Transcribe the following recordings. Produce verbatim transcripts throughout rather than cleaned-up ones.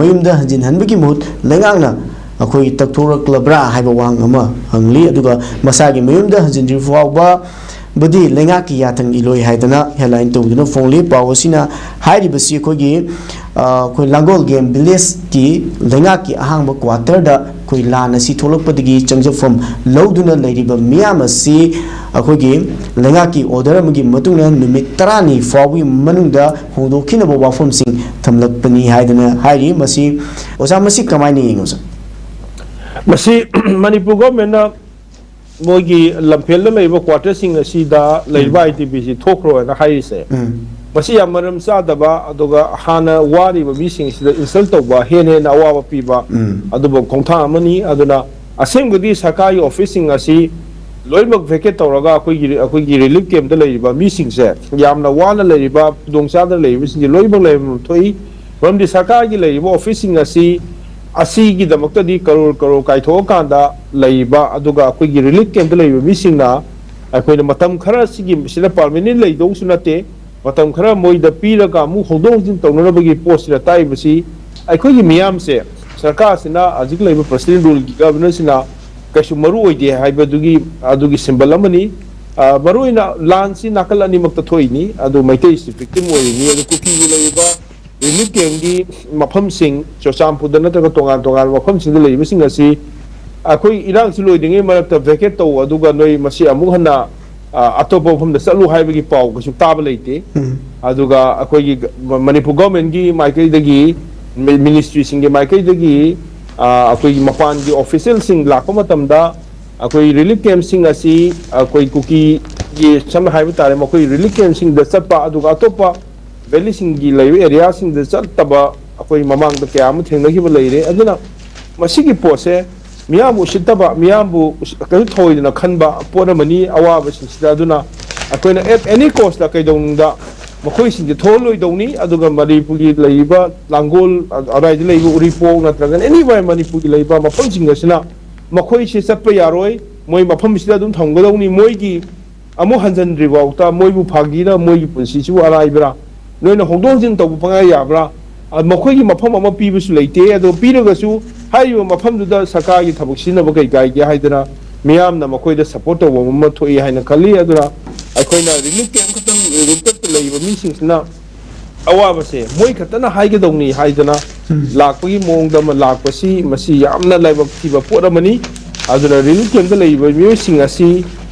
ꯃꯌꯨꯝꯗ ꯍꯟꯖꯤꯟꯍꯟꯕꯒꯤ ꯃꯍꯨꯠ ꯂꯩꯉꯥꯛꯅ ꯑꯩꯈꯣꯏꯒꯤ ꯇꯛꯊꯣꯔꯛꯂꯕ꯭ꯔꯥ ꯍꯥꯏꯕ ꯋꯥꯍꯪ ꯑꯃ ꯍꯪꯂꯤ꯫ ꯑꯗꯨꯒ ꯃꯁꯥꯒꯤ ꯃꯌꯨꯝꯗ ꯍꯟꯖꯤꯟꯗ꯭ꯔꯤ ꯐꯥꯎꯕꯕꯨꯗꯤ ꯂꯩꯉꯥꯛꯀꯤ ꯌꯥꯊꯪ ꯏꯂꯣꯏ ꯍꯥꯏꯗꯅ ꯍꯦꯗꯂꯥꯏꯟ ꯇꯧꯗꯨꯅ ꯐꯣꯡꯂꯤ꯫ ꯄꯥꯎ ꯑꯁꯤꯅ ꯍꯥꯏꯔꯤꯕꯁꯤ ꯑꯩꯈꯣꯏꯒꯤ, ꯑ, ꯑꯩꯈꯣꯏ ꯂꯥꯡꯒꯣꯜ ꯒꯦꯝ ꯚꯤꯂꯦꯖꯀꯤ ꯂꯩꯉꯥꯛꯀꯤ ꯑꯍꯥꯡꯕ ꯀ꯭ꯋꯥꯇꯔꯗ ꯑꯩꯈꯣꯏ ꯂꯥꯟ ꯑꯁꯤ ꯊꯣꯛꯂꯛꯄꯗꯒꯤ ꯆꯪꯖꯐꯝ ꯂꯧꯗꯨꯅ ꯂꯩꯔꯤꯕ ꯃꯤꯌꯥꯝ ꯑꯁꯤ ꯑꯩꯈꯣꯏꯒꯤ ꯂꯩꯉꯥꯛꯀꯤ ꯑꯣꯔꯗꯔ ꯑꯃꯒꯤ ꯃꯇꯨꯡ ꯏꯟꯅ ꯅꯨꯃꯤꯠ ꯇꯔꯥꯅꯤ ꯐꯥꯎꯕꯒꯤ ꯃꯅꯨꯡꯗ ꯍꯣꯡꯗꯣꯛꯈꯤꯅꯕ ꯋꯥꯐꯝꯁꯤꯡ ꯊꯝꯂꯛꯄꯅꯤ ꯍꯥꯏꯗꯅ ꯍꯥꯏꯔꯤ꯫ ꯃꯁꯤ, ꯑꯣꯖꯥ, ꯃꯁꯤ ꯀꯃꯥꯏꯅ ꯌꯦꯡꯉꯤ, ꯑꯣꯖꯥ? ꯃꯁꯤ ꯃꯅꯤꯄꯨꯔ ꯒꯣꯔꯃꯦꯟꯅ ꯃꯣꯏꯒꯤ ꯂꯝꯐꯦꯜꯗ ꯂꯩꯔꯤꯕ ꯀ꯭ꯋꯥꯇꯔꯁꯤꯡ ꯑꯁꯤꯗ ꯂꯩꯔꯤꯕ ꯑꯥꯏ ꯗꯤ ꯄꯤꯁꯤ ꯊꯣꯛꯈ꯭ꯔꯣꯅ ꯍꯥꯏꯔꯤꯁꯦ, ꯎꯝ, ꯃꯁꯤ ꯌꯥꯝ ꯃꯔꯝ ꯆꯥꯗꯕ, ꯑꯗꯨꯒ ꯍꯥꯟꯅ ꯋꯥꯔꯤꯕ ꯃꯤꯁꯤꯡꯁꯤꯗ ꯏꯟꯁꯜ ꯇꯧꯕ, ꯍꯦꯟꯅ ꯍꯦꯟꯅ ꯑꯋꯥꯕ ꯄꯤꯕ, ꯎꯝ, ꯑꯗꯨꯝꯕ ꯈꯣꯡꯊꯥꯡ ꯑꯃꯅꯤ꯫ ꯑꯗꯨꯅ ꯑꯁꯦꯡꯕꯗꯤ ꯁꯔꯀꯥꯔꯒꯤ ꯑꯣꯐꯤꯁꯁꯤꯡ ꯑꯁꯤ ꯂꯣꯏꯅꯃꯛ ꯚꯦꯀꯦꯠ ꯇꯧꯔꯒ ꯑꯩꯈꯣꯏꯒꯤ, ꯑꯩꯈꯣꯏꯒꯤ ꯔꯤꯂꯤꯐ ꯀꯦꯝꯞꯇ ꯂꯩꯔꯤꯕ ꯃꯤꯁꯤꯡꯁꯦ, ꯌꯥꯝꯅ ꯋꯥꯅ ꯂꯩꯔꯤꯕ, ꯈꯨꯗꯣꯡ ꯆꯥꯗꯅ ꯂꯩꯔꯤꯕꯁꯤꯡꯁꯦ ꯂꯣꯏꯅꯃꯛ ꯂꯩꯐꯝ ꯊꯣꯛꯏ꯫ ꯃꯔꯝꯗꯤ ꯁꯔꯀꯥꯔꯒꯤ ꯂꯩꯔꯤꯕ ꯑꯣꯐꯤꯁꯁꯤꯡ ꯑꯁꯤ, ꯑꯁꯤꯒꯤꯗꯃꯛꯇꯗꯤ ꯀꯔꯣꯔ ꯀꯔꯣꯔ ꯀꯥꯏꯊꯣꯛꯑꯀꯥꯟꯗ ꯂꯩꯔꯤꯕ, ꯑꯗꯨꯒ ꯑꯩꯈꯣꯏꯒꯤ ꯔꯤꯂꯤꯐ ꯀꯦꯝꯞꯇ ꯂꯩꯔꯤꯕ ꯃꯤꯁꯤꯡꯅ ꯑꯩꯈꯣꯏꯅ ꯃꯇꯝ ꯈꯔ ꯁꯤꯒꯤ ꯁꯤꯗ ꯄꯔꯃꯤꯅꯦꯟ ꯂꯩꯗꯧꯁꯨ ꯅꯠꯇꯦ, ꯃꯇꯝ ꯈꯔ ꯃꯣꯏꯗ ꯄꯤꯔꯒ ꯑꯃꯨꯛ ꯍꯣꯡꯗꯣꯛ ꯍꯣꯡꯖꯤꯟ ꯇꯧꯅꯅꯕꯒꯤ ꯄꯣꯠꯁꯤꯗ ꯇꯥꯛꯏꯕꯁꯤ, ꯑꯩꯈꯣꯏꯒꯤ ꯃꯤꯌꯥꯝꯁꯦ ꯁꯔꯀꯥꯔꯁꯤꯅ ꯍꯧꯖꯤꯛ ꯂꯩꯕ ꯄ꯭ꯔꯁꯤꯗꯦꯟ ꯔꯨꯜꯒꯤ ꯒꯕꯔꯅꯔꯁꯤꯅ ꯀꯩꯁꯨ ꯃꯔꯨ ꯑꯣꯏꯗꯦ ꯍꯥꯏꯕꯗꯨꯒꯤ, ꯑꯗꯨꯒꯤ ꯁꯤꯝꯕꯜ ꯑꯃꯅꯤ꯫ ꯑ, ꯃꯔꯨꯑꯣꯏꯅ ꯂꯥꯟꯁꯤ ꯅꯥꯀꯜ ꯑꯅꯤꯃꯛꯇ ꯊꯣꯛꯏꯅꯤ, ꯑꯗꯨ ꯃꯩꯇꯩꯁꯤ ꯚꯤꯛꯇꯤꯝ ꯑꯣꯏꯔꯤꯅꯤ, ꯑꯗꯨ ꯀꯨꯀꯤꯒꯤ ꯂꯩꯔꯤꯕ ꯔꯤꯂꯤꯐ ꯀꯦꯝꯞꯀꯤ ꯃꯐꯝꯁꯤꯡ, ꯆꯨꯔꯆꯥꯟꯄꯨꯔꯗ ꯅꯠꯇ꯭ꯔꯒ ꯇꯣꯉꯥꯟ ꯇꯣꯉꯥꯟꯕ ꯃꯐꯝꯁꯤꯡꯗ ꯂꯩꯔꯤꯕꯁꯤꯡ ꯑꯁꯤ ꯑꯩꯈꯣꯏ ꯏꯔꯥꯡꯁꯤ ꯂꯣꯏꯗ꯭ꯔꯤꯉꯩ ꯃꯔꯛꯇ ꯚꯦꯀꯦꯠ ꯇꯧ, ꯑꯗꯨꯒ ꯅꯣꯏ ꯃꯁꯤ ꯑꯃꯨꯛ ꯍꯟꯅ, ꯑ, ꯑꯇꯣꯞꯄ ꯃꯐꯝꯗ ꯆꯠꯂꯨ ꯍꯥꯏꯕꯒꯤ ꯄꯥꯎ ꯀꯩꯁꯨ ꯇꯥꯕ ꯂꯩꯇꯦ꯫ ꯎꯝ, ꯑꯗꯨꯒ ꯑꯩꯈꯣꯏꯒꯤ ꯒ-, ꯃ-, ꯃꯅꯤꯄꯨꯔ ꯒꯣꯔꯃꯦꯟꯒꯤ ꯃꯥꯏꯀꯩꯗꯒꯤ, ꯃꯤ-, ꯃꯤꯅꯤꯁꯇ꯭ꯔꯤꯁꯤꯡꯒꯤ ꯃꯥꯏꯀꯩꯗꯒꯤ, ꯑ, ꯑꯩꯈꯣꯏꯒꯤ ꯃꯄꯥꯟꯒꯤ ꯑꯣꯐꯤꯁꯦꯜꯁꯤꯡ ꯂꯥꯛꯄ ꯃꯇꯝꯗ ꯑꯩꯈꯣꯏ ꯔꯤꯂꯤꯐ ꯀꯦꯝꯞꯁꯤꯡ ꯑꯁꯤ ꯑꯩꯈꯣꯏ ꯀꯨꯀꯤꯒꯤ, ꯁꯝꯅ ꯍꯥꯏꯕ ꯇꯥꯔꯦ, ꯃꯈꯣꯏ ꯔꯤꯂꯤꯐ ꯀꯦꯝꯞꯁꯤꯡꯗ ꯆꯠꯄ, ꯑꯗꯨꯒ ꯑꯇꯣꯞꯄ ꯚꯦꯂꯤꯁꯤꯡꯒꯤ ꯂꯩꯕ ꯑꯦꯔꯤꯌꯥꯁꯤꯡꯗ ꯆꯠꯇꯕ ꯑꯩꯈꯣꯏ ꯃꯃꯥꯡꯗ ꯀꯌꯥ ꯑꯃ ꯊꯦꯡꯅꯈꯤꯕ ꯂꯩꯔꯦ꯫ ꯑꯗꯨꯅ ꯃꯁꯤꯒꯤ ꯄꯣꯠꯁꯦ ꯃꯤꯌꯥꯝꯕꯨ ꯎꯁꯤꯠꯇꯕ, ꯃꯤꯌꯥꯝꯕꯨ ꯎꯁꯤ-, ꯀꯩꯁꯨ ꯊꯧꯑꯣꯏꯗꯅ ꯈꯟꯕ ꯄꯣꯠ ꯑꯃꯅꯤ꯫ ꯑꯋꯥꯕꯁꯤꯡꯁꯤꯗ ꯑꯗꯨꯅ ꯑꯩꯈꯣꯏꯅ at any cost ꯀꯩꯗꯧꯅꯨꯡꯗ ꯃꯈꯣꯏꯁꯤꯡꯁꯦ ꯊꯣꯛꯍꯜꯂꯣꯏꯗꯧꯅꯤ꯫ ꯑꯗꯨꯒ ꯃꯅꯤꯄꯨꯔꯒꯤ ꯂꯩꯔꯤꯕ ꯂꯥꯡꯒꯣꯜ, ꯑꯗꯥꯏꯗ ꯂꯩꯕ ꯎꯔꯤꯄꯣꯛ ꯅꯠꯇ꯭ꯔꯒꯅ anywhere ꯃꯅꯤꯄꯨꯔꯒꯤ ꯂꯩꯕ ꯃꯐꯝꯁꯤꯡ ꯑꯁꯤꯅ ꯃꯈꯣꯏꯁꯦ ꯆꯠꯄ ꯌꯥꯔꯣꯏ, ꯃꯣꯏ ꯃꯐꯝꯁꯤꯗ ꯑꯗꯨꯝ ꯊꯝꯒꯗꯧꯅꯤ꯫ ꯃꯣꯏꯒꯤ ꯑꯃꯨꯛ ꯍꯟꯖꯤꯟꯗ꯭ꯔꯤ ꯐꯥꯎꯗ ꯃꯣꯏꯕꯨ ꯐꯥꯒꯤꯔ, ꯃꯣꯏꯒꯤ ꯄꯨꯟꯁꯤꯁꯤꯕꯨ ꯑꯔꯥꯏꯕ꯭ꯔꯥ, ꯅꯣꯏꯅ ꯍꯣꯡꯗꯣꯛ ꯍꯣꯡꯖꯤꯟ ꯇꯧꯕ ꯄꯪꯌꯥ ꯌꯥꯕ꯭ꯔꯥ? ꯑ, ꯃꯈꯣꯏꯒꯤ ꯃꯐꯝ ꯑꯃ ꯄꯤꯕꯁꯨ ꯂꯩꯇꯦ꯫ ꯑꯗꯣ ꯄꯤꯔꯒꯁꯨ ꯍꯥꯏꯔꯤꯕ ꯃꯐꯝꯗꯨꯗ ꯁꯔꯀꯥꯔꯒꯤ ꯊꯕꯛ ꯁꯤꯖꯤꯟꯅꯕ ꯀꯩ ꯀꯥꯏꯒꯦ ꯍꯥꯏꯗꯅ ꯃꯤꯌꯥꯝꯅ ꯃꯈꯣꯏꯗ ꯁꯄꯣꯔꯠ ꯇꯧꯕ ꯑꯃ ꯊꯣꯛꯏ ꯍꯥꯏꯅ ꯈꯜꯂꯤ꯫ ꯑꯗꯨꯅ ꯑꯩꯈꯣꯏꯅ ꯔꯤꯂꯤꯐ ꯀꯦꯝ ꯈꯛꯇꯪ, ꯔꯤꯂꯤꯐ ꯀꯦꯝꯞꯇ ꯂꯩꯔꯤꯕ ꯃꯤꯁꯤꯡꯁꯤꯅ ꯑꯋꯥꯕꯁꯦ ꯃꯣꯏ ꯈꯛꯇꯅ ꯍꯥꯏꯒꯗꯧꯅꯤ ꯍꯥꯏꯗꯅ ꯂꯥꯛꯄꯒꯤ ꯃꯑꯣꯡꯗ ꯑꯃ ꯂꯥꯛꯄꯁꯤ, ꯃꯁꯤ ꯌꯥꯝꯅ ꯂꯥꯏꯕꯛ ꯊꯤꯕ ꯄꯣꯠ ꯑꯃꯅꯤ꯫ ꯑꯗꯨꯅ ꯔꯤꯂꯤꯐ ꯀꯦꯝꯞꯇ ꯂꯩꯔꯤꯕ ꯃꯤꯑꯣꯏꯁꯤꯡ ꯑꯁꯤ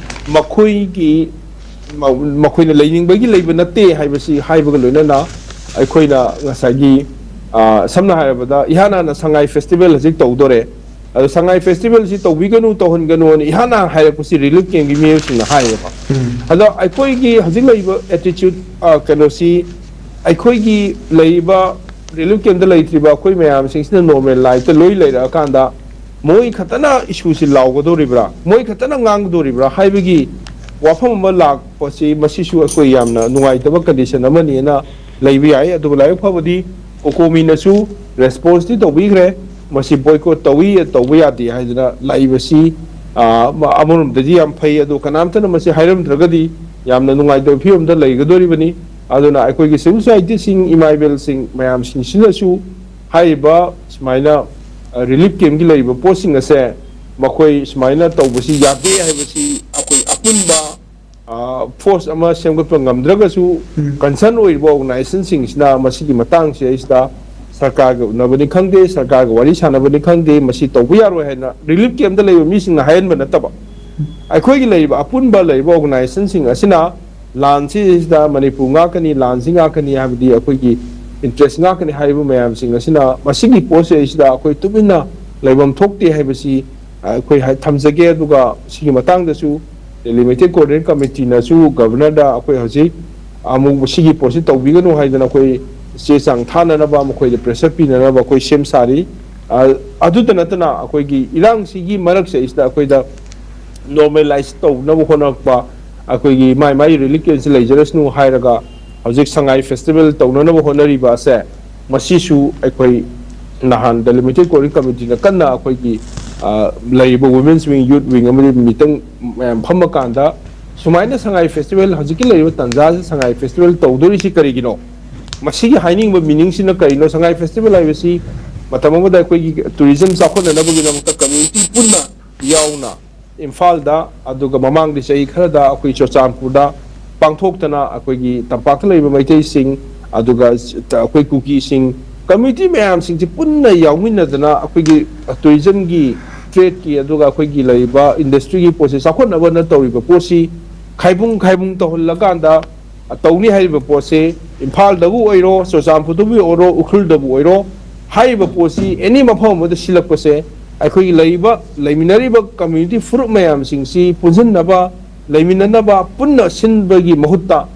ꯃꯈꯣꯏꯒꯤ ꯃ-, ꯃꯈꯣꯏꯅ ꯂꯩꯅꯤꯡꯕꯒꯤ ꯂꯩꯕ ꯅꯠꯇꯦ ꯍꯥꯏꯕꯁꯤ ꯍꯥꯏꯕꯒ ꯂꯣꯏꯅꯅ ꯑꯩꯈꯣꯏꯅ ꯉꯁꯥꯏꯒꯤ, ꯑ, ꯁꯝꯅ ꯍꯥꯏꯔꯕꯗ ꯏꯍꯥꯟ ꯍꯥꯟꯅ ꯁꯉꯥꯏ ꯐꯦꯁꯇꯤꯚꯦꯜ ꯍꯧꯖꯤꯛ ꯇꯧꯗꯣꯔꯦ꯫ ꯑꯗꯣ ꯁꯉꯥꯏ ꯐꯦꯁꯇꯤꯚꯦꯜꯁꯤ ꯇꯧꯕꯤꯒꯅꯨ, ꯇꯧꯍꯟꯒꯅꯨ ꯍꯥꯏꯅ ꯏꯍꯥꯟ ꯍꯥꯟꯅ ꯍꯥꯏꯔꯛꯄꯁꯤ ꯔꯤꯂꯤꯐ ꯀꯦꯝꯞꯀꯤ ꯃꯤꯑꯣꯏꯁꯤꯡꯅ ꯍꯥꯏꯌꯦꯕ꯫ ꯑꯗꯣ ꯑꯩꯈꯣꯏꯒꯤ ꯍꯧꯖꯤꯛ ꯂꯩꯔꯤꯕ ꯑꯦꯇꯤꯆ꯭ꯌꯨꯠ, ꯑ, ꯀꯩꯅꯣꯁꯤ, ꯑꯩꯈꯣꯏꯒꯤ ꯂꯩꯔꯤꯕ ꯔꯤꯂꯤꯐ ꯀꯦꯝꯞꯇ ꯂꯩꯇ꯭ꯔꯤꯕ ꯑꯩꯈꯣꯏ ꯃꯌꯥꯝꯁꯤꯡꯁꯤꯅ ꯅꯣꯔꯃꯦꯜ ꯂꯥꯏꯐꯇ ꯂꯣꯏ ꯂꯩꯔꯛꯑꯀꯥꯟꯗ ꯃꯣꯏ ꯈꯛꯇꯅ ꯏꯁꯨꯁꯤ ꯂꯥꯎꯒꯗꯧꯔꯤꯕ꯭ꯔꯥ, ꯃꯣꯏ ꯈꯛꯇꯅ ꯉꯥꯡꯒꯗꯧꯔꯤꯕ꯭ꯔꯥ ꯍꯥꯏꯕꯒꯤ ꯋꯥꯐꯝ ꯑꯃ ꯂꯥꯛꯄꯁꯤ, ꯃꯁꯤꯁꯨ ꯑꯩꯈꯣꯏ ꯌꯥꯝꯅ ꯅꯨꯡꯉꯥꯏꯇꯕ ꯀꯟꯗꯤꯁꯟ ꯑꯃꯅꯤꯅ ꯂꯩꯕ ꯌꯥꯏ꯫ ꯑꯗꯨꯕꯨ ꯂꯥꯏꯕꯛ ꯐꯕꯗꯤ ꯀꯣꯀꯣꯃꯤꯅꯁꯨ ꯔꯦꯁꯄꯣꯟꯁꯇꯤ ꯇꯧꯕꯤꯈ꯭ꯔꯦ꯫ ꯃꯁꯤ ꯕꯣꯏꯀꯣꯠ ꯇꯧꯏ, ꯇꯧꯕ ꯌꯥꯗꯦ ꯍꯥꯏꯗꯅ ꯂꯥꯛꯏꯕꯁꯤ, ꯑ, ꯑꯃꯔꯣꯝꯗꯗꯤ ꯌꯥꯝ ꯐꯩ꯫ ꯑꯗꯣ ꯀꯅꯥꯝꯇꯅ ꯃꯁꯤ ꯍꯥꯏꯔꯝꯗ꯭ꯔꯒꯗꯤ ꯌꯥꯝꯅ ꯅꯨꯡꯉꯥꯏꯇꯕ ꯐꯤꯕꯝꯗ ꯂꯩꯒꯗꯧꯔꯤꯕꯅꯤ꯫ ꯑꯗꯨꯅ ꯑꯩꯈꯣꯏꯒꯤ ꯁꯤꯚꯤꯜ ꯁꯣꯁꯥꯏꯇꯤꯁꯤꯡ, ꯏꯃꯥ ꯏꯕꯦꯜꯁꯤꯡ ꯃꯌꯥꯝꯁꯤꯡꯁꯤꯅꯁꯨ ꯍꯥꯏꯔꯤꯕ ꯁꯨꯃꯥꯏꯅ, ꯑ, ꯔꯤꯂꯤꯐ ꯀꯦꯝꯞꯀꯤ ꯂꯩꯔꯤꯕ ꯄꯣꯠꯁꯤꯡ ꯑꯁꯦ ꯃꯈꯣꯏ ꯁꯨꯃꯥꯏꯅ ꯇꯧꯕꯁꯤ ꯌꯥꯗꯦ ꯍꯥꯏꯕꯁꯤ ꯑꯩꯈꯣꯏ ꯑꯄꯨꯟꯕ, ꯑ, ꯐꯣꯔꯁ ꯑꯃ ꯁꯦꯝꯒꯠꯄ ꯉꯝꯗ꯭ꯔꯒꯁꯨ, ꯎꯝ꯫ ꯀꯟꯁꯔꯟ ꯑꯣꯏꯔꯤꯕ ꯑꯣꯔꯒꯅꯥꯏꯖꯦꯁꯟꯁꯤꯡꯁꯤꯅ ꯃꯁꯤꯒꯤ ꯃꯇꯥꯡꯁꯦ ꯑꯩꯁꯤꯗ ꯁꯔꯀꯥꯔꯒ ꯎꯅꯕꯅꯤ ꯈꯪꯗꯦ, ꯁꯔꯀꯥꯔꯒ ꯋꯥꯔꯤ ꯁꯥꯟꯅꯕꯅꯤ ꯈꯪꯗꯦ, ꯃꯁꯤ ꯇꯧꯕ ꯌꯥꯔꯣꯏ ꯍꯥꯏꯅ ꯔꯤꯂꯤꯐ ꯀꯦꯝꯞꯇ ꯂꯩꯕ ꯃꯤꯁꯤꯡꯅ ꯍꯥꯏꯍꯟꯕ ꯅꯠꯇꯕ, ꯑꯩꯈꯣꯏꯒꯤ ꯂꯩꯔꯤꯕ ꯑꯄꯨꯟꯕ ꯂꯩꯔꯤꯕ ꯑꯣꯔꯒꯅꯥꯏꯖꯦꯁꯟꯁꯤꯡ ꯑꯁꯤꯅ ꯂꯥꯟꯁꯤꯗ ꯃꯅꯤꯄꯨꯔ ꯉꯥꯛꯀꯅꯤ, ꯂꯥꯟꯁꯤ ꯉꯥꯛꯀꯅꯤ ꯍꯥꯏꯕꯗꯤ ꯑꯩꯈꯣꯏꯒꯤ ꯏꯟꯇꯔꯦꯁ ꯉꯥꯛꯀꯅꯤ ꯍꯥꯏꯔꯤꯕ ꯃꯌꯥꯝꯁꯤꯡ ꯑꯁꯤꯅ ꯃꯁꯤꯒꯤ ꯄꯣꯠꯁꯤ ꯑꯁꯤꯗ ꯑꯩꯈꯣꯏ ꯇꯨꯃꯤꯟꯅ ꯂꯩꯐꯝ ꯊꯣꯛꯇꯦ ꯍꯥꯏꯕꯁꯤ ꯑꯩꯈꯣꯏ ꯍꯥꯏ-, ꯊꯝꯖꯒꯦ꯫ ꯑꯗꯨꯒ ꯁꯤꯒꯤ ꯃꯇꯥꯡꯗꯁꯨ ꯗꯦꯂꯤꯃꯤꯇꯦꯠ ꯀꯣꯑꯣꯔꯗꯤꯅꯦꯠ ꯀꯃꯤꯇꯤꯅꯁꯨ ꯒꯕꯔꯅꯔꯗ ꯑꯩꯈꯣꯏ ꯍꯧꯖꯤꯛ ꯑꯃꯨꯛ ꯁꯤꯒꯤ ꯄꯣꯠꯁꯤ ꯇꯧꯕꯤꯒꯅꯨ ꯍꯥꯏꯗꯅ ꯑꯩꯈꯣꯏ ꯆꯦ ꯆꯥꯡ ꯊꯥꯅꯅꯕ, ꯃꯈꯣꯏꯗ ꯄ꯭ꯔꯦꯁꯔ ꯄꯤꯅꯅꯕ ꯑꯩꯈꯣꯏ ꯁꯦꯝ ꯁꯥꯔꯤ꯫ ꯑ, ꯑꯗꯨꯇ ꯅꯠꯇꯅ ꯑꯩꯈꯣꯏꯒꯤ ꯏꯔꯥꯡꯁꯤꯒꯤ ꯃꯔꯛꯁꯤꯗꯩꯁꯤꯗ ꯑꯩꯈꯣꯏꯗ ꯅꯣꯔꯃꯦꯂꯥꯏꯁ ꯇꯧꯅꯕ ꯍꯣꯠꯅꯔꯛꯄ ꯑꯩꯈꯣꯏꯒꯤ ꯃꯥꯏ ꯃꯥꯏ ꯔꯤꯂꯤꯐ ꯀꯦꯝꯞꯁꯤ ꯂꯩꯖꯔꯁꯅꯨ ꯍꯥꯏꯔꯒ ꯍꯧꯖꯤꯛ ꯁꯉꯥꯏ ꯐꯦꯁꯇꯤꯚꯦꯜ ꯇꯧꯅꯅꯕ ꯍꯣꯠꯅꯔꯤꯕ ꯑꯁꯦ, ꯃꯁꯤꯁꯨ ꯑꯩꯈꯣꯏ ꯅꯍꯥꯟ ꯗꯦꯂꯤꯃꯤꯇꯦꯠ ꯀꯣꯑꯣꯔꯗꯤꯅꯦꯠ ꯀꯃꯤꯇꯤꯅ ꯀꯟꯅ ꯑꯩꯈꯣꯏꯒꯤ, ꯑ, ꯂꯩꯔꯤꯕ ꯋꯨꯃꯦꯟꯁ ꯋꯤꯡ, ꯌꯨꯠ ꯋꯤꯡ ꯑꯃꯗꯤ ꯃꯤꯇꯪ ꯃꯌꯥꯝ ꯐꯝꯃꯀꯥꯟꯗ ꯁꯨꯃꯥꯏꯅ ꯁꯉꯥꯏ ꯐꯦꯁꯇꯤꯚꯦꯜ, ꯍꯧꯖꯤꯛꯀꯤ ꯂꯩꯔꯤꯕ ꯇꯥꯟꯖꯥꯁꯤ ꯁꯉꯥꯏ ꯐꯦꯁꯇꯤꯚꯦꯜ ꯇꯧꯗꯣꯔꯤꯁꯤ ꯀꯔꯤꯒꯤꯅꯣ? ꯃꯁꯤꯒꯤ ꯍꯥꯏꯅꯤꯡꯕ ꯃꯤꯅꯤꯡꯁꯤꯅ ꯀꯔꯤꯅꯣ? ꯁꯉꯥꯏ ꯐꯦꯁꯇꯤꯚꯦꯜ ꯍꯥꯏꯕꯁꯤ ꯃꯇꯝ ꯑꯃꯗ ꯑꯩꯈꯣꯏꯒꯤ ꯇꯨꯔꯤꯖꯝ ꯆꯥꯎꯈꯠꯅꯅꯕꯒꯤꯗꯃꯛꯇ ꯀꯝꯃ꯭ꯌꯨꯅꯤꯇꯤ ꯄꯨꯟꯅ ꯌꯥꯎꯅ ꯏꯝꯐꯥꯜꯗ, ꯑꯗꯨꯒ ꯃꯃꯥꯡꯒꯤ ꯆꯍꯤ ꯈꯔꯗ ꯑꯩꯈꯣꯏ ꯆꯨꯔꯆꯥꯟꯄꯨꯔꯗ ꯄꯥꯡꯊꯣꯛꯇꯅ ꯑꯩꯈꯣꯏꯒꯤ ꯇꯝꯄꯥꯛꯇ ꯂꯩꯕ ꯃꯩꯇꯩꯁꯤꯡ, ꯑꯗꯨꯒ ꯑꯩꯈꯣꯏ ꯀꯨꯀꯤꯁꯤꯡ, ꯀꯝꯃ꯭ꯌꯨꯅꯤꯇꯤ ꯃꯌꯥꯝꯁꯤꯡꯁꯤ ꯄꯨꯟꯅ ꯌꯥꯎꯃꯤꯟꯅꯗꯅ ꯑꯩꯈꯣꯏꯒꯤ ꯇꯨꯔꯤꯖꯝꯒꯤ, ꯇ꯭ꯔꯦꯗꯀꯤ, ꯑꯗꯨꯒ ꯑꯩꯈꯣꯏꯒꯤ ꯂꯩꯔꯤꯕ ꯏꯟꯗꯁꯇ꯭ꯔꯤꯒꯤ ꯄꯣꯠꯁꯤ ꯆꯥꯎꯈꯠꯅꯕꯅ ꯇꯧꯔꯤꯕ ꯄꯣꯠꯁꯤ ꯈꯥꯏꯕꯨꯡ ꯈꯥꯏꯕꯨꯡ ꯇꯧꯍꯜꯂꯀꯥꯟꯗ ꯇꯧꯅꯤ ꯍꯥꯏꯔꯤꯕ ꯄꯣꯠꯁꯤ ꯏꯝꯐꯥꯜꯗꯕꯨ ꯑꯣꯏꯔꯣ, ꯆꯨꯔꯆꯥꯟꯄꯨꯔꯗꯕꯨ ꯑꯣꯏꯔꯣ, ꯎꯈ꯭ꯔꯨꯜꯗꯕꯨ ꯑꯣꯏꯔꯣ, ꯍꯥꯏꯔꯤꯕ ꯄꯣꯠꯁꯤ ꯑꯦꯅꯤ ꯃꯐꯝ ꯑꯃꯗ ꯁꯤꯜꯂꯛꯄꯁꯦ ꯑꯩꯈꯣꯏꯒꯤ ꯂꯩꯔꯤꯕ, ꯂꯩꯃꯤꯟꯅꯔꯤꯕ ꯀꯝꯃ꯭ꯌꯨꯅꯤꯇꯤ ꯐꯨꯔꯨꯞ ꯃꯌꯥꯝꯁꯤꯡꯁꯤ ꯄꯨꯟꯁꯤꯟꯅꯕ, ꯂꯩꯃꯤꯟꯅꯅꯕ, ꯄꯨꯟꯅ ꯁꯤꯟꯕꯒꯤ ꯃꯍꯨꯠꯇ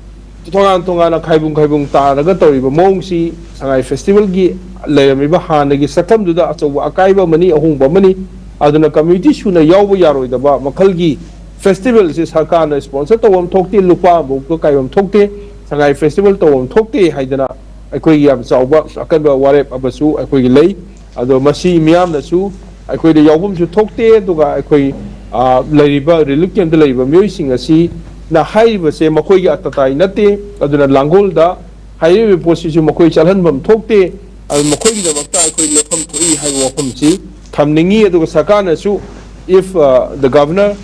ꯇꯣꯉꯥꯟ ꯇꯣꯉꯥꯟꯅ ꯈꯥꯏꯕꯨꯡ ꯈꯥꯏꯕꯨꯡ ꯇꯥꯔꯒ ꯇꯧꯔꯤꯕ ꯃꯑꯣꯡꯁꯤ ꯁꯉꯥꯏ ꯐꯦꯁꯇꯤꯚꯦꯜꯒꯤ ꯂꯩꯔꯝꯃꯤꯕ ꯍꯥꯟꯅꯒꯤ ꯁꯛꯇꯝꯗꯨꯗ ꯑꯆꯧꯕ ꯑꯀꯥꯏꯕ ꯑꯃꯅꯤ, ꯑꯍꯣꯡꯕ ꯑꯃꯅꯤ꯫ ꯑꯗꯨꯅ ꯀꯝꯃ꯭ꯌꯨꯅꯤꯇꯤ ꯁꯨꯅ ꯌꯥꯎꯕ ꯌꯥꯔꯣꯏꯗꯕ ꯃꯈꯜꯒꯤ ꯐꯦꯁꯇꯤꯚꯦꯜꯁꯤ ꯁꯔꯀꯥꯔꯅ ꯁ꯭ꯄꯣꯟꯁꯔ ꯇꯧꯐꯝ ꯊꯣꯛꯇꯦ, ꯂꯨꯄꯥ ꯑꯃꯐꯥꯎꯕ ꯀꯥꯏꯐꯝ ꯊꯣꯛꯇꯦ, ꯁꯉꯥꯏ ꯐꯦꯁꯇꯤꯚꯦꯜ ꯇꯧꯐꯝ ꯊꯣꯛꯇꯦ ꯍꯥꯏꯗꯅ ꯑꯩꯈꯣꯏꯒꯤ ꯌꯥꯝ ꯆꯥꯎꯕ ꯑꯀꯟꯕ ꯋꯥꯔꯦꯞ ꯑꯃꯁꯨ ꯑꯩꯈꯣꯏꯒꯤ ꯂꯩ꯫ ꯑꯗꯣ ꯃꯁꯤ ꯃꯤꯌꯥꯝꯅꯁꯨ ꯑꯩꯈꯣꯏꯗ ꯌꯥꯎꯐꯝꯁꯨ ꯊꯣꯛꯇꯦ, ꯑꯗꯨꯒ ꯑꯩꯈꯣꯏ, ꯑ, ꯂꯩꯔꯤꯕ ꯔꯤꯂꯤꯐ ꯀꯦꯝꯞꯇ ꯂꯩꯔꯤꯕ ꯃꯤꯑꯣꯏꯁꯤꯡ ꯑꯁꯤꯅ ꯍꯥꯏꯔꯤꯕꯁꯦ ꯃꯈꯣꯏꯒꯤ ꯑꯇꯇꯥꯏ ꯅꯠꯇꯦ꯫ ꯑꯗꯨꯅ ꯂꯥꯡꯒꯣꯜꯗ ꯍꯥꯏꯔꯤꯕ ꯄꯣꯠꯁꯤꯁꯨ ꯃꯈꯣꯏ ꯆꯠꯍꯟꯐꯝ ꯊꯣꯛꯇꯦ꯫ ꯑꯗꯨ ꯃꯈꯣꯏꯒꯤꯗꯃꯛꯇ ꯑꯩꯈꯣꯏ ꯂꯦꯞꯐꯝ ꯊꯣꯛꯏ ꯍꯥꯏꯕ ꯋꯥꯐꯝꯁꯤ ꯊꯝꯅꯤꯡꯉꯤ꯫ ꯑꯗꯨꯒ ꯁꯔꯀꯥꯔꯅꯁꯨ, if, uh, the governor,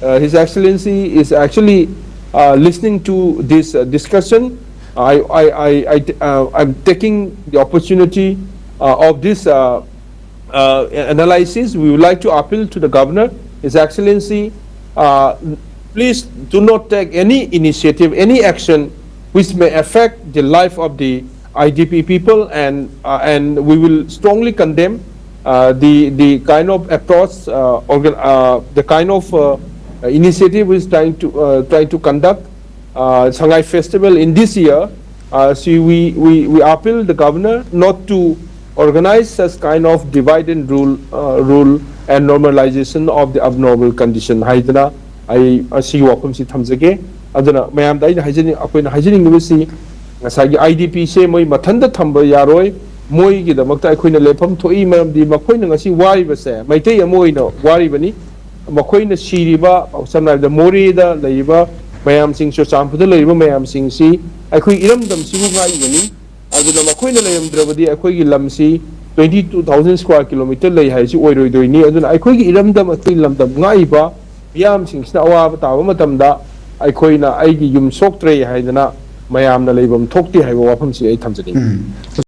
uh, His Excellency is actually, uh, listening to this, uh, discussion, I, I, I, I, uh, I'm taking the opportunity, uh, of this, uh, uh, analysis. We would like to appeal to the governor, His Excellency, uh, please do not take any initiative, any action which may affect the life of the I D P people, and, uh, and we will strongly condemn, uh, the, the kind of approach, uh, organ-, uh, the kind of, uh, initiative is trying to, uh, trying to conduct, uh, Sangai Festival in this year. Uh, so we, we, we appeal the governor not to organize such kind of divide and rule, uh, rule and normalization of the abnormal condition ꯍꯥꯏꯗꯅ ꯑꯩ ꯑꯁꯤꯒꯤ ꯋꯥꯐꯝꯁꯤ ꯊꯝꯖꯒꯦ꯫ ꯑꯗꯨꯅ ꯃꯌꯥꯝꯗ ꯑꯩꯅ ꯍꯥꯏꯖꯅꯤꯡ-, ꯑꯩꯈꯣꯏꯅ ꯍꯥꯏꯖꯅꯤꯡꯂꯤꯕꯁꯤ, ꯉꯁꯥꯏꯒꯤ I D P ꯁꯦ ꯃꯣꯏ ꯃꯊꯟꯇ ꯊꯝꯕ ꯌꯥꯔꯣꯏ꯫ ꯃꯣꯏꯒꯤꯗꯃꯛꯇ ꯑꯩꯈꯣꯏꯅ ꯂꯦꯞꯐꯝ ꯊꯣꯛꯏ, ꯃꯔꯝꯗꯤ ꯃꯈꯣꯏꯅ ꯉꯁꯤ ꯋꯥꯔꯤꯕꯁꯦ ꯃꯩꯇꯩ ꯑꯃ ꯑꯣꯏꯅ ꯋꯥꯔꯤꯕꯅꯤ꯫ ꯃꯈꯣꯏꯅ ꯁꯤꯔꯤꯕ, ꯁꯝꯅ ꯍꯥꯏꯔꯕꯗ ꯃꯣꯔꯦꯗ ꯂꯩꯔꯤꯕ ꯃꯌꯥꯝꯁꯤꯡ, ꯆꯨꯔꯆꯥꯟꯄꯨꯔꯗ ꯂꯩꯔꯤꯕ ꯃꯌꯥꯝꯁꯤꯡꯁꯤ ꯑꯩꯈꯣꯏ ꯏꯔꯝꯗꯝꯁꯤꯕꯨ ꯉꯥꯛꯏꯕꯅꯤ꯫ ꯑꯗꯨꯅ ꯃꯈꯣꯏꯅ ꯂꯩꯔꯝꯗ꯭ꯔꯕꯗꯤ ꯑꯩꯈꯣꯏꯒꯤ ꯂꯝꯁꯤ twenty two thousand square kilometer ꯂꯩ ꯍꯥꯏꯁꯤ ꯑꯣꯏꯔꯣꯏꯗꯣꯏꯅꯤ꯫ ꯑꯗꯨꯅ ꯑꯩꯈꯣꯏꯒꯤ ꯏꯔꯝꯗꯝ, ꯑꯩꯈꯣꯏꯒꯤ ꯂꯝꯗꯝ ꯉꯥꯛꯏꯕ ꯃꯤꯌꯥꯝꯁꯤꯡꯁꯤꯅ ꯑꯋꯥꯕ ꯇꯥꯕ ꯃꯇꯝꯗ ꯑꯩꯈꯣꯏꯅ "ꯑꯩꯒꯤ ꯌꯨꯝ ꯁꯣꯛꯇ꯭ꯔꯦ" ꯍꯥꯏꯗꯅ ꯃꯌꯥꯝꯅ ꯂꯩꯐꯝ ꯊꯣꯛꯇꯦ ꯍꯥꯏꯕ ꯋꯥꯐꯝꯁꯤ ꯑꯩ ꯊꯝꯖꯅꯤꯡꯏ꯫ ꯎꯝ꯫